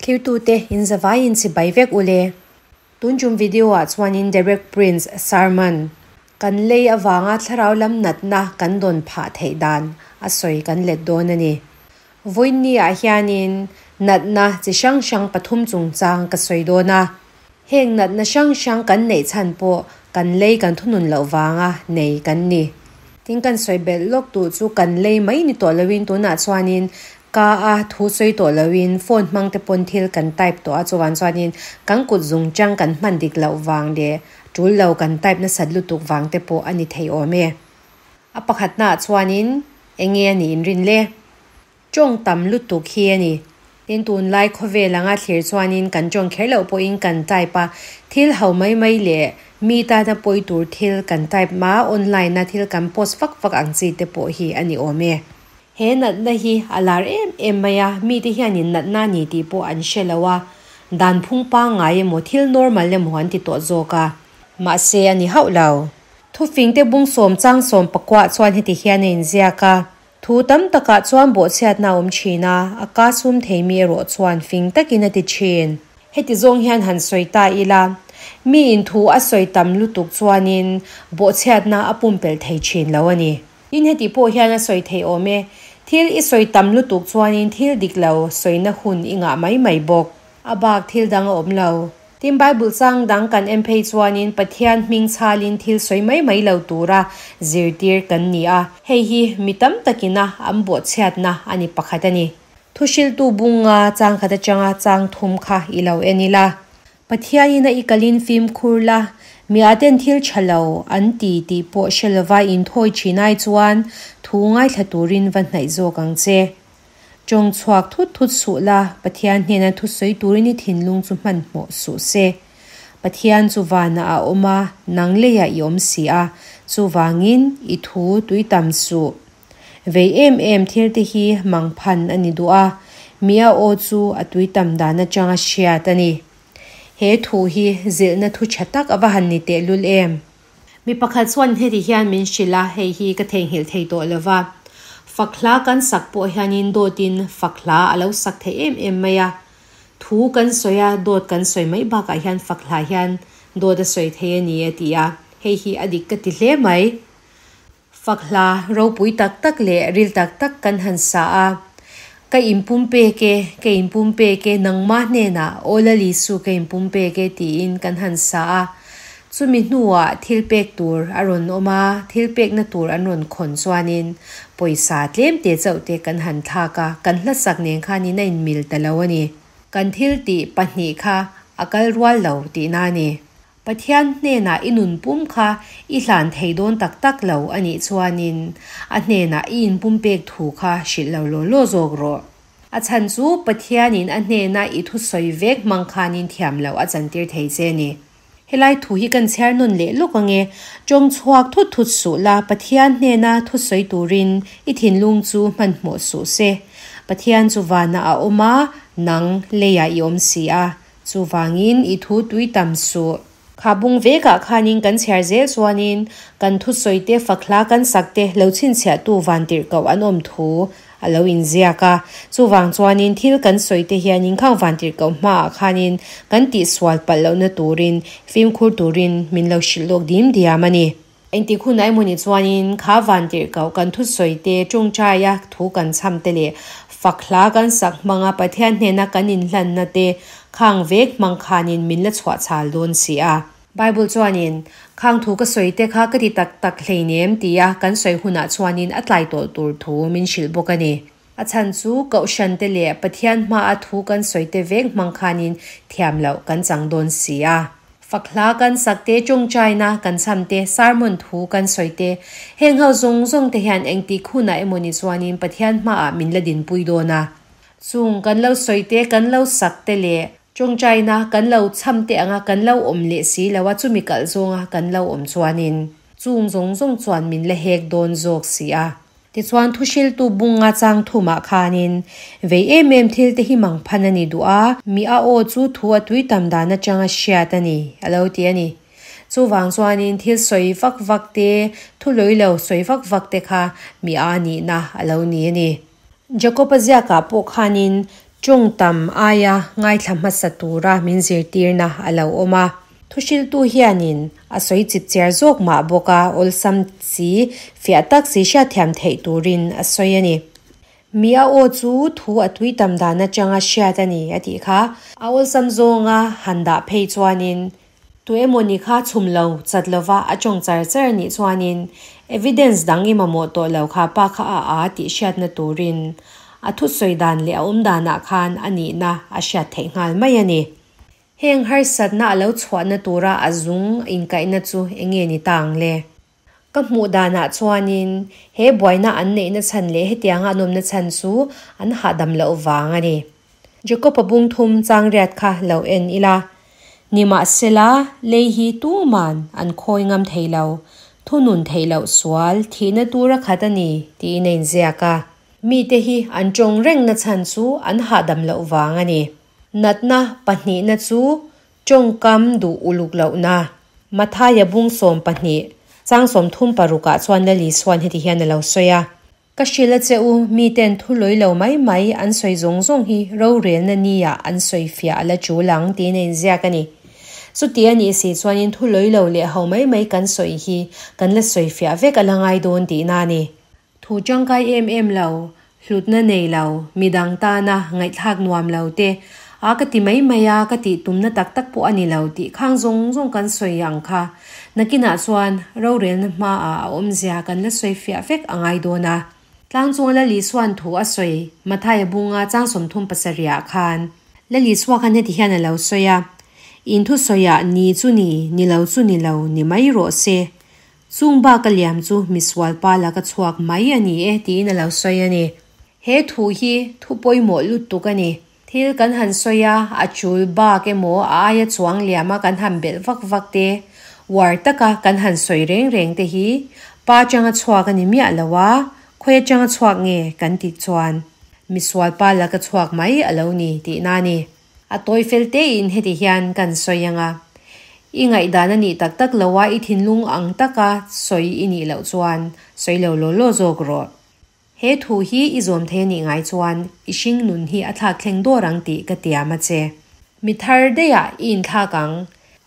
Thirtute in zavaiin chibai vek ule. Tun tum video ah chuanin Derek Prince sermon kan lei avanga thlarau lam natna kan dawn phah theih dan a sawi kan let dawn a ni. Vawiinni ah hianin natna chi hrang hrang pathum chungchang ka sawi dawn a. Heng natna hrang hrang kan neih chhan pawh kan lei kan thunun loh vanga nei kan ni. Tin kan sawi belh lawk duh chu kan lei mai ni tawh loin tunah chuanin ka a thu sawi tawh loin phone hmang te pawn thil kan type tawh a chuvang chuanin kan kut zung chang kan hman dik loh vang leh tul lo kan type nasat lutuk vang te pawh a ni thei awm e. A pakhatnaah chuanin eng nge a nih inrin le? Tawng tam lutuk hi a ni. Tin tunlai khawvel anga thlir chuanin kan tawng kher loh pawhin kan type a, thil ho mai mai leh mi tana pawi tur thil kan type ma online a thil kan post vak vak ang chi te pawh hi a ni awm e. He natna hi a lar em em mai a, mite hianin natna a ni tih pawh an hre lo a, dan phung pangngai emaw thil normal emaw an ti tawh zawk a. Mahse a ni hauh lo. Thufingte bung sawm chang sawm pakuah chuan heti hian a inziak a. Thu tam takah chuan bawhchhiatna a awm thin a, a ka sum thei mi erawh chuan fing takin a ti thin. Heti zawng hian han sawi ta ila, mi in thu a sawi tam lutuk chuanin bawhchhiatna a pumpelh thei thin lo a ni. Tin heti pawh hian a sawi thei awm e, thil i sawi tam lutuk chuanin thil dik lo sawina hun i ngah mai mai bawk. A bak thil dang a awm lo. Tin Bible chang dang kan en phei chuanin Pathian hming chhalin thil sawi mai mai lo tura zirtir kan ni a, hei hi mi tam takina an bawhchhiatna a ni pakhat a ni. Thuhriltu bunga chang khat atanga chang thum kha i lo en ila. Pathianin a i kalin fimkhur la, mi aten thil tha lo an ti tih pawh hre lova inthawi thin ai chuan thu ngaithla turin va hnaih zawk ang che. Tawng chhuak thut thut suh la, Pathian hnena thusawi turin i thinlung chu hmanhmawh suh se. Pathian chu vanah a awm a, nang leiah i awm si a, chuvangin i thu tui tam suh. Vei em em thil te hi mangphan a ni duh a, mi a aw chu a tui tam dan atanga hriat a ni. He thu hi zilhna thu tha tak a va han ni tehlul em! Mi pakhat chuan heti hian min hrilh a, hei hi ka theihnghilh thei tawh lo va. Fak hla kan sak pawh hianin dawtin fak hla a lo sak thei em em mai a. Thu kan sawi a, dawt kan sawi mai bakah hian fak hla hian dawt a sawi thei a ni a ti a, hei hi a dik ka ti hle mai. Fak hla ropui tak tak leh ril tak tak kan han sa a, Ka inpumpek e, ka inpumpek e, nangmah hnenah Aw Lal Isu ka inpumpek e tiin kan han sa a. Chumi hnuah thil pek tur a rawn awm a, thil pekna tur an rawn khawn chuanin pawisa tlem te chauh te kan han thlak a, kan hlasak nen khanin a inmil ta lo a ni. Kan thil tih pahnih kha a kal rual lo tihna a ni. Pathian hnenah i nun pum kha i hlan thei dawn tak tak lo a nih chuanin a hnenah i inpumpek thu kha hrilh lo law law zawk rawh. A chhan chu Pathianin a hnena i thusawi vek hmang khanin thiam loh a chantir thei che a ni. Helai thu hi kan chhiar nawn leh lawk ange, tawng chhuak thut thut suh la, Pathian hnena thusawi turin i thinlung chu hmanhmawh suh se. Pathian chu vanah a awm a, nang leiah i awm si a. Chuvangin i thu tui tam suh. Kha bung vekah khanin kan chhiar zel chuanin kan thusawi te, fakhla kan sak te lo chhinchhiahtu vantirhkoh an awm thu a lo inziak a. Chuvang chuanin thil kan sawi te hianin khang vantirhkoh hmaah khanin kan tihsual palh lohna turin fimkhur turin min lo hrilh lawk dim diam a ni. Engtik hun a emawni chuanin kha vantirhkoh kan thusawi te, tawngtaia thu kan chham te leh fak hla kan sak hmanga Pathian hnena kan inhlanna te khang vek hmang khanin min la chhuah chhal dawn si a. Bible chuanin, Khang thu ka sawi te kha ka ti tak tak hleinem tia kan sawi hunah chuanin a tlai tawh tur thu min hrilh bawk a ni. A chhan chu Kohhran te leh Pathian hmaa thu kan sawi te vek hmang khanin thiam loh kan chang dawn si a. Fak hla kan sak te, tawngtaina kan chham te, sermon thu kan sawi te, heng ho zawng zawng te hian engtik hunah emaw ni chuanin Pathian hmaah min la dinpui dawn a. Chung kan lo sawi te, kan lo sak te leh tawngtaina kan lo chham te anga kan lo awm leh si lo a, chumi kalh zawnga kan lo awm chuanin chung zawng zawng chuan min la hek dawn zawk si a. Tichuan thuhriltu bunga chang thumah khanin vei em em thil te hi mangphan a ni duh a, mi a aw chu thu a tui tam dan atanga hriat a ni, a lo ti a ni. Chuvang chuanin thil sawi vak vak te, thu lawi lo sawi vak vak te kha mi a nihna a lo ni a ni. Jakob-a ziakah pawh khanin tawng tam aia ngaithla hmasa tura min zirtirna a lo awm a. Thuhriltu hianin a sawi chipchiar zawk mah bawk a, awlsam si, fiah tak si hriatthiam theih turin a sawi a ni. Mi a aw chu thu a tui tam dan atanga hriat a ni a tih kha. A awlsam zawnga han dah phei chuanin tu emawni kha chhum lo chat lova a tawng char char a nih chuanin evidence dang i mamawh tawh lo kha pa kha a a tih hriatna turin a thusawi dan leh a awm danah khan a nihna a hriat theih nghal mai a ni. Heng harsatna a lo chhuahna tura a zung inkaihna chu enge ni ta ang le? Ka hmuh danah chuanin he buaina an neihna chhan leh hetianga an awmna chhan chu an hahdam loh vang a ni. Jakob-a bung thum chang riat kha lo en ila. Nimahsela, lei hi tuman an khawi ngam thei lo, thunun theih loh sual thihna tura khat a ni tiin a inziak a. Mite hi an tawng rengna chhan chu an hahdam loh vang a ni. Natna pahnihna chu tawngkam duh uluk lohna. Mathaia bung 12, chang 36 ah chuan Lali Suan heti hian a lo sawi a. Ka hrilh a che u, miten thu lawi lo mai mai an sawi zawng zawng hi rorelna nia an sawi fiah a la tul ang tiin a inziak a ni. Chuti a nih si chuanin thu lawi lo leh ho mai mai kan sawi hi kan la sawi fiah vek a la ngai dawn tihna a ni. Thu tangkai em em lo, hlutna nei lo, midang tana ngaihthlak nuam lo te, a ka ti mai mai a ka tih tumna tak tak pawh a ni lo tih khang zawng zawng kan sawi ang kha. Nakinah chuan rorelna hmaah a awmzia kan la sawi fiah vek a ngai dawn a. Tlang chunga Lali Suan thu a sawi Mathaia bunga chang 37 ah khan Lali Sua khan heti hian a lo sawi a, In thusawiah ni chu ni, ni lo chu ni lo, ni mai rawh se. Chung bak a liam chu misual pa laka chhuak mai a ni e tiin a lo sawi a ni. He thu hi thu pawimawh lutuk a ni. Thil kan han sawi a, a chul bak emaw a aia chuang liama kan han belh vak vak te, uar taka kan han sawi reng reng te hi pa atanga chhuak a ni miah lo a, khawi atanga chhuak nge kan tih chuan misual pa laka chhuak mai a lo ni tihna a ni. A tawi fel tein heti hian kan sawi ang a, I ngaihdan a nih tak tak lo a, i thinlung ang taka sawi i nih loh chuan sawi lo law law zawk rawh. He thu hi i zawm thei a nih ngai chuan i hring nun hi a thlak thleng dawr ang tih ka tiam a che. Mi thar daihah i inthlak ang.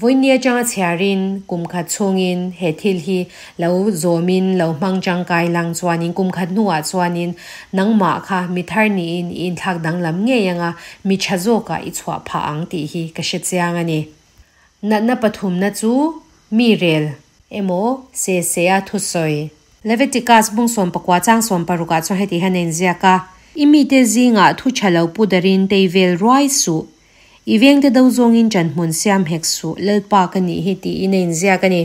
Vawiin atanga chhiarin kum khat chhungin he thil hi lo zawmin lo hmang tangkai lang chuanin kum khat hnuah chuanin nangmah kha mi thar niin i inthlak danglam ngei anga mi tha zawkah i chhuah phah ang tih hi ka hre chiang a ni. Natna pathumna chu mi rel emaw se se a thusawi. Leviticus bung 19 chang 16 ah chuan heti hian a inziak a, I mite zingah thu tha lo pu darin tei vel ruai suh. I vengte do zawngin ṭanhmun siam hek suh, Lalpa ka nih hi tiin a inziak a ni.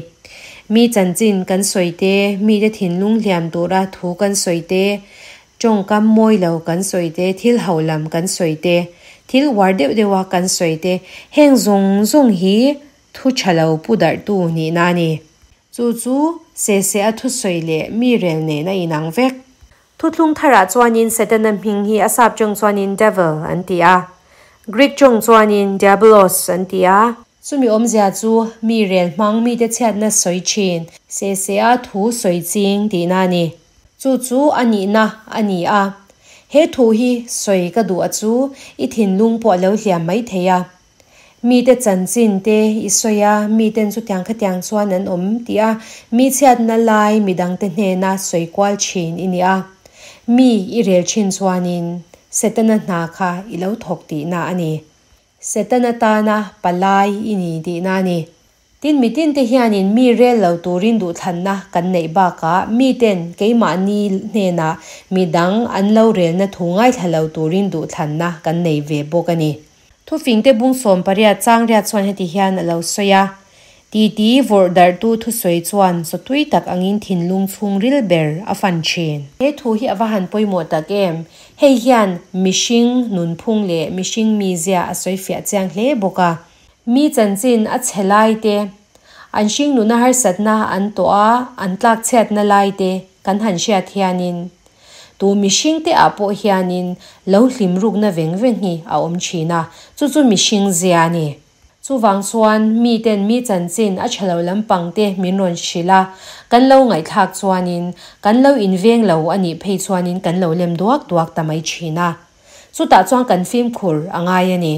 Mi chanchin kan sawi te, mite thinlung hliam tura thu kan sawi te, tawngkam mawi lo kan sawi te, thil holam kan sawi te, thil uar deuh deuha kan sawi te, heng zawng zawng hi thu tha lo pu darhtu nihna a ni. Chu chu se se a thusawi leh mi rel nen a inang vek. Thuthlung tharah chuanin Setana hming hi a sap tawng chuanin Devil an ti a, Greek tawng chuanin Diabolos an ti a. Chumi awmzia chu mi rel hmang mite chhiatna sawi thin, se se a thu sawi ching tihna a ni. Chu chu a nihna a ni a. He thu hi sawi ka duh a chu i thinlung pawh a lo hliam mai thei a. Mite chanchin te i sawi a, miten chutiang khatiang chuan an awm tih a, mi chhiatna lai midangte hnena sawi kual thin i ni a. Mi i rel thin chuanin Setana hna kha i lo thawk tihna a ni. Setana tana palai i ni tihna a ni. Tin, mitinte hianin mi rel lo turin duhthlanna kan neih bakah miten keimahni hnenah midang an lo relna thu ngaithla lo turin duhthlanna kan nei ve bawk a ni. Thufingte bung 18 chang riat chuan heti hian a lo sawi a, Titi vawrh darhtu thusawi chuan chawtui tak angin thinlung chhungril ber a fan thin. He thu hi a va han pawimawh tak em! Hei hian mihring nunphung leh mihring mizia a sawi fiah chiang hle bawk a. Mi chanchin a chhe lai te, an hring nuna harsatna an tawh a, an tlak chhiatna lai te kan han hriat hianin tu mihring te ah pawh hianin lo hlim rukna veng veng hi a awm thin a, chu chu mihring zia a ni. Chuvang chuan miten mi chanchin a tha lo lampang te min rawn hrilh a, kan lo ngaihthlak chuanin kan lo inveng lo a nih phei chuanin kan lo lem duak duak ta mai thin a. Chutah chuan kan fimkhur a ngai a ni.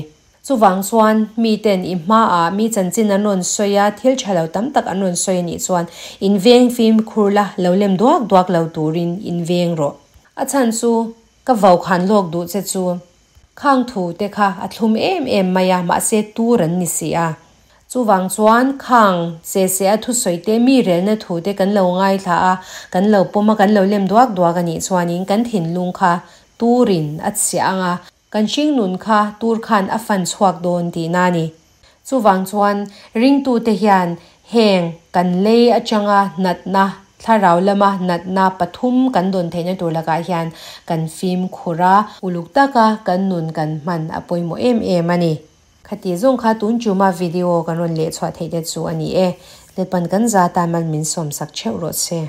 Chuvang chuan miten i hmaah mi chanchin an rawn sawi a, thil tha lo tam tak an rawn sawi a nih chuan inveng fimkhur la, lo lem duak duak lo turin inveng rawh. A chhan chu ka vau khan lawk duh che chu. Khang thu te kha a thlum em em mai a, mahse tur an ni si a. Chuvang chuan khang che se a thusawi te, mi relna thu te kan lo ngaithla a, kan lo pawm a, kan lo lem duak duak a nih chuanin kan thinlung kha turin a chhiah ang a, kan hringnun kha tur khan a fan chhuak dawn tihna a ni. Chuvang chuan ringtute hian heng kan lei atanga natna, thlarau lama natna pathum kan dawn theihna tur lakah hian kan fimkhur a, uluk taka kan nun kan hman a pawimawh em em a ni. Khati zawng kha tun chuma video kan rawn leh chhuah theih te chu a ni e. Letpan kan za tan mal min sawmsak theuh rawh se.